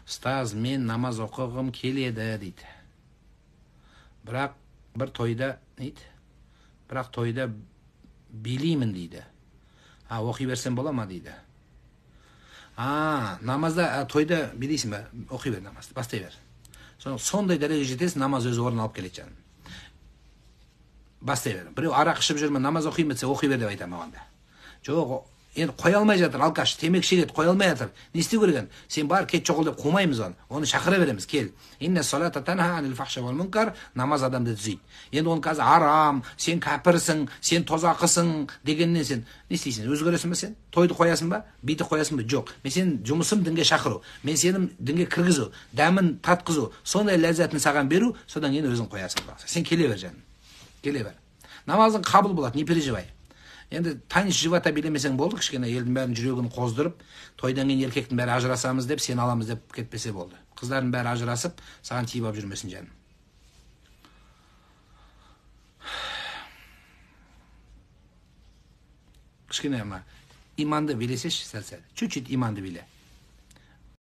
Ұстаз, мен намаз оқығым келеді дейді. Бірақ бір тойда дейді? Бірақ тойда билеймін дейді. А, оқи берсем бола ма дейді. А, намазда, тойда билейсің ба? Оқи бер намазды, бастай бер. Сондай дәрежеге жетесің, намаз өзі орын алып келеді жаным. Бастай бер. Біреу арақ ішіп жүр ме, намаз оқимын десе, оқи бер деп айтамын оған да. Жоқ, енді қоя алмай жатыр, алкаш, темекі шегеді, қоя алмай жатыр. Не істеу керек енді? Сен бар, кет жоғал деп қумаймыз оны. Оны шақыра береміз, кел. Инна салата танха анил фахша вал мункар, намаз адамды түзейді. Енді оны қазір арам, сен кәпірсің, сен тозақысың дегеннен сен не істейсің? Өзгересің бе сен? Тойды қоясың ба? Биді қоясың ба? Жоқ. Мен сенің жұмысым дінге шақыру. Мен сенің дінге кіргізу, дәмін татқызу, сондай ләззатын саған беру, содан кейін өзің қоясың. Сен келе бер жаным. Келе бер. Намазың қабыл болады, не переживай. Енді танец живота билемесең болды, кішкене елдің бәрін жүрегін қоздырып, тойдан кейін еркектің бәрі ажырасамыз деп, сен аламыз деп кетпесе болды. Қыздардың бәрі ажырасып, саған тиіп алып жүрмесін жаным. Кішкене ма иманды билесеші сәл-сәл. Чуть-чуть иманды биле.